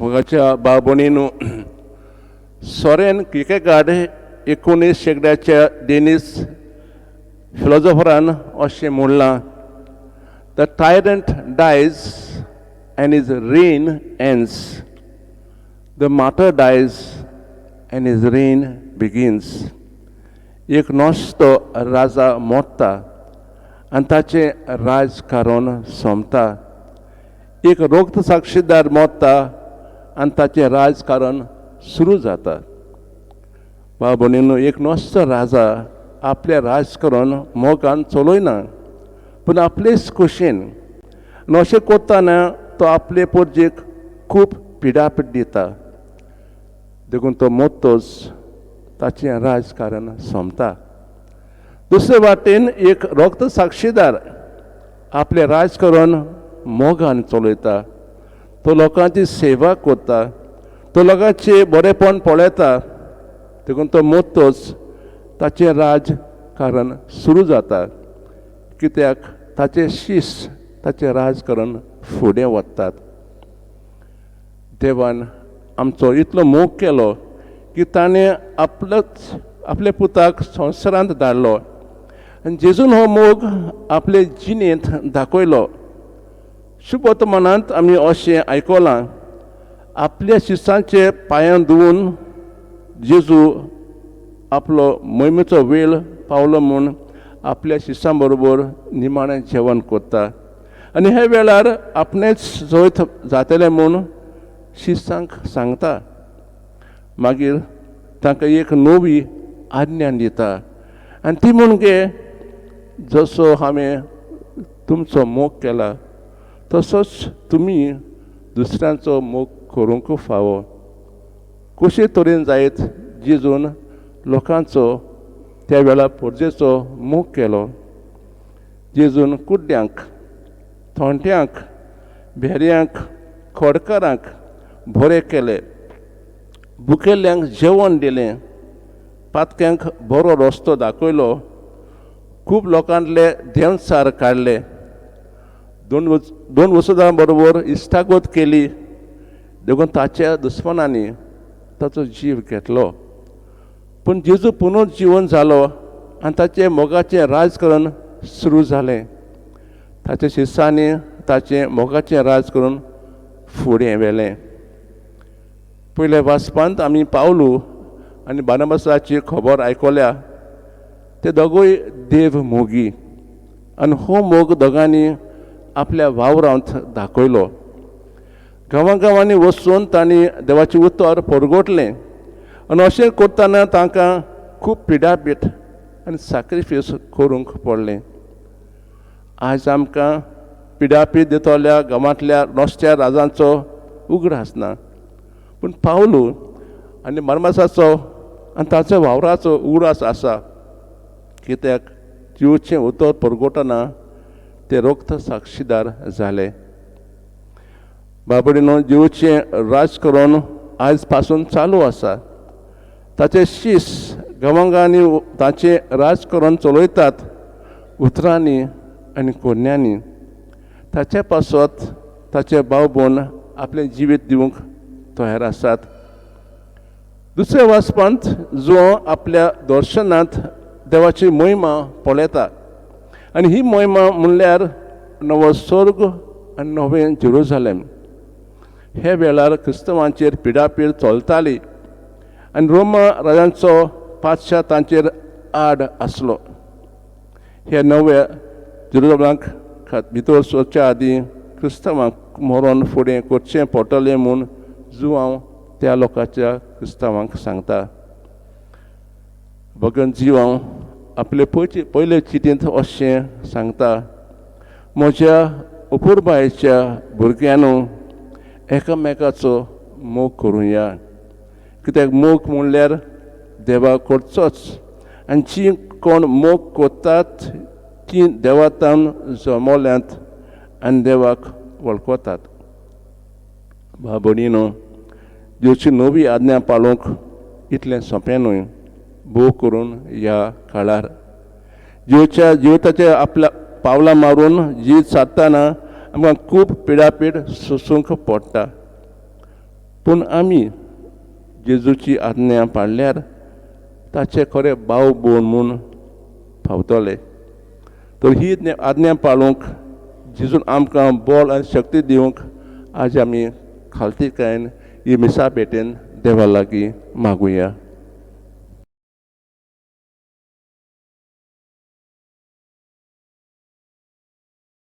मोगाच्या भाव भयणींनो, सोरेन किर्केगार्ड 19 शेंकड्याच्या डेनिश फिलॉजॉफरान अशें म्हणलां, "The tyrant dies and his reign ends. The martyr dies and his reign begins." एक नस्तो राजा मोडटा आनी ताचें राजकारण सोंपता. एक रोक्त साक्षीदार मोडटा आनी ताचें राजकारण सुरू जाता. भाव भयणींनो, एक नस्तो राजा आपलें राजकारण मोगान चलयना, पूण आपलेच खोशेन, आनी अशें करतना तो आपले परजेक खूब पिडापीड दिता. देखून तो मोत्तोच ताचें राजकारण सोंपता. दुसरे वाटेन एक रोक्त साक्षीदार आपलें राजकारण मोगान चलयता. तो लोकांची सेवा करता, तो लोकांचें बरेंपण पळयता. देखून तो मोत्तोच ताचें राजकारण सुरू जाता, कित्याक ताचें शीस ताचें राजकारण फुडें वतात. देवान आमचो इतलो मोग केलो की ताणें आपलोच आपल्या पुताक संवसारांत धाडलो आनी जेजून हो मोग आपले जिणेंत दाखयलो. शुभवर्तमानांत आमी अशें आयकलां, आपल्या शिसांचे पांयां धुवून जेजू आपलो मोहिमेचो वेळ पावलो म्हूण आपल्या शिसां बरोबर निमाणें जेवण करता आनी ह्या वेळार आपणेच जैत जातलें म्हूण शिसांक सांगता. मागीर तांकां एक नवी आज्ञा दिता आनी ती म्हणजे, जसो हांवें तुमचो मोग केला तसोच तुमी दुसऱ्यांचो मोग करूंक फावो. कशे तरेन जायत जेजून लोकांचो, त्या वेळार परजेचो मोग केलो? जेजून कुड्ड्यांक, थोंट्यांक, भेऱ्यांक, खोडकारांक बरे केले, भुकेल्ल्यांक जेवण दिलें, पातक्यांक बरो रस्तो दाखयलो, खूब लोकांतले देंवचार काडले, दोन वसुदां बरोबर इश्टागत केली. देखून ताच्या दुस्मानांनी ताचो जीव घेतलो, पूण जेजू पुनर्जिवन जालो आनी ताचें मोगाचें राजकारण सुरू जालें. ताच्या शिसांनी ताचें मोगाचें राज करून फुडें व्हेलें. पयल्या वाचपांत आमी पावलू आनी बार्नबासाची खबर आयकल्या. ते दोगूय देव मोगी आनी हो मोग दोगांनी आपल्या वावरांत दाखयलो. गांवां गांवांनी वचून तांणी देवाचें उतर परगटलें आनी अशें करतना तांकां खूब पिडापीड आनी साक्रिफीस करूंक पडलें. आयज आमकां पिडापीड दितल्या गांवांतल्या नस्त्या राजांचो उगडास ना, पूण पावलू आनी बार्नबासाचो आनी ताचो वावराचो उगडास आसा, कित्याक जिवचें उतर परगटना ते रोक्त साक्षीदार जाले. बाबडीनो, जिवचें राजकारण आयज पासून चालू आसा. ताचे शीस गांवांनी ताचें राजकारण चलयतात, उतरांनी आनी कोन्यांनी. ताचे पासत ताचे भाव भयण आपलें जिवीत दिवंक तयार आसात. दुसऱ्या वाचपांत जो आपल्या दर्शनांत देवाची मोहिमा पळयता आनी ही मोहिमा म्हणल्यार नवो स्वर्ग आनी नवें जेरुजालेम. हे वेळार क्रिस्तवांचेर पिडापीड चलताली आनी रोमा राजांचो पातशा तांचेर आड आसलो. हे नव्या जेरुजालेमाक भितर सरच्या आदीं क्रिस्तवांक मरोन फुडें करचें पडटलें म्हूण जुवांव त्या लोकांच्या क्रिस्तांवांक सांगता. भगत जिवांव आपले पयचे पयले चिटींत अशें सांगता, म्हज्या अपुरबायेच्या भुरग्यांनो, एकामेकाचो मोग करुया, कित्याक मोग म्हणल्यार देवा करचोच आनी जी कोण मोग करतात ती देवातान जमोल्यांत आनी देवाक वळखतात. भाव भयणीनो, देवची नवी आज्ञा पाळूंक इतलें सोंपें न्हय, भोव करून ह्या काळार. जिवच्या जिविताचे आपल्या पावलां मारून जीत साधतना आमकां खूब पिडापीड सोसूंक पडटा. पूण आमी जेजूची आज्ञा पाळल्यार ताचे खरे भाव भयण म्हूण पावतले. तर ही आज्ञा पाळूंक जेजून आमकां बळ आनी शक्ती दिवंक आज आमी खालतीकायेन ही मिसा भेटेन देवा लागीं मागुया.